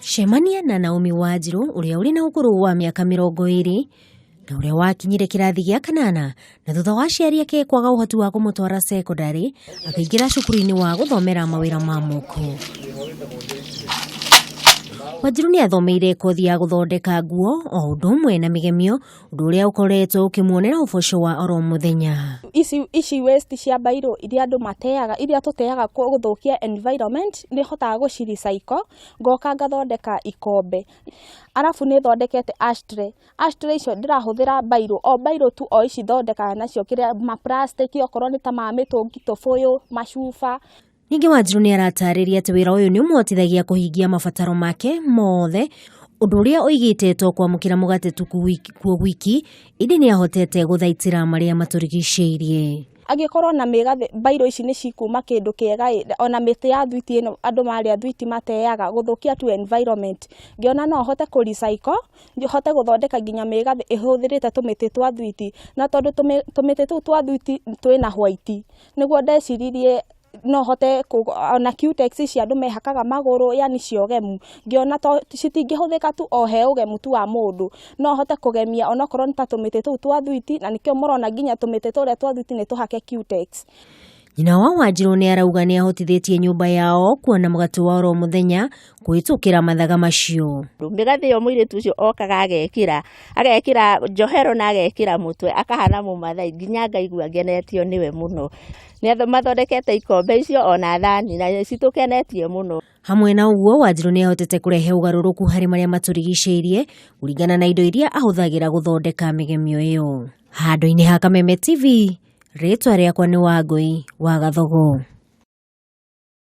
Cemania na Naomi Wanjiru ũrĩa ũrĩ na ũkũrũ wa mĩaka 20 na ũrĩa wakinyire kĩrathi gĩa kanana na thutha wa aciari ake kwaga ũhoti wa kũmũtwara cekondarĩ akĩingĩra cukuru-inĩ wa gũthomera mawĩra ma moko. Wanjiru nĩ athomeire kothi ya gũthondeka nguo o ũndũ ũmwe na mĩgemio, ũndũ ũrĩa ũkoretwo ũkĩmuonera ũboco wa oro mũthenya. Ici waste cia mbairũ iria andũ mateaga, iria tũteaga gũthũkia environment, nĩ hotaga gũci recycle, ngoka ngathondeka ikombe. Arabu nĩ thondekete ashtray. Ashtray icio ndĩrahũthĩra mbairũ, o mbairũ tu o ici thondekaga nacio kĩrĩa ma plastic, okorwo nĩ ta ma mĩtũngi, tũbũyũ, macuba. Ningĩ Wanjiru nĩ aratarĩria atĩ wĩra ũyũ nĩ ũmũhotithagia kũhingia mabataro make mothe, ũndũ ũrĩa oigĩte to kwamũkĩra mũgate tu kuo gwiki, ĩndĩ nĩ ahotete gũthaitĩra marĩa matũrigicĩirie. Angĩkorwo na mĩgathĩ mbairũ ici nĩ cikuma kĩndũ kĩega ĩ, ona mĩtĩ ya thwiti ĩno andũ marĩa thwiti mateaga gũthũkia tu environment, ngĩona no hote kũ recycle, hote gũthondeka nginya mĩgathĩ ĩhũthĩrĩte tũmĩtĩ twa thwiti, na tondũ tũmĩtĩ tũu twa thwiti twĩna white, nĩguo ndeciririe no hote ona cutex ici andũ mehakaga magũrũ, yani cia ũgemu, ngĩona to citingĩhũthĩka tu o he ũgemu tu wa mũndũ, no hote kũgemia onokorwo nĩ ta tũmĩtĩ tũu twa thwiti, na nĩkĩo mũrona nginya tũmĩtĩ tũrĩa twa thwiti nĩ tũhake cutex. Nyina wa Wanjiru nĩ arauga nĩ ahotithĩtie nyũmba yao kuona mũgate wa oro mũthenya kũhĩtũkĩra mathaga macio. Mĩgathĩ ĩyo mũirĩtu ũcio okaga agekĩra njohero na agekĩra mũtwe, akahana mũmathai, nginya ngaigua ngenetio nĩwe mũno. Nĩ mathondekete ikombe icio ona thani na citũkenetie mũno. Hamwe na ũguo, Wanjiru nĩ ahotete kũrehe ũgarũrũku harĩ marĩa matũrigicĩirie kũringana na indo iria ahũthagĩra gũthondeka mĩgemio ĩyo. Handũ-inĩ ha Kameme TV, rĩtwa rĩakwa nĩ Wangũi wa Gathogo.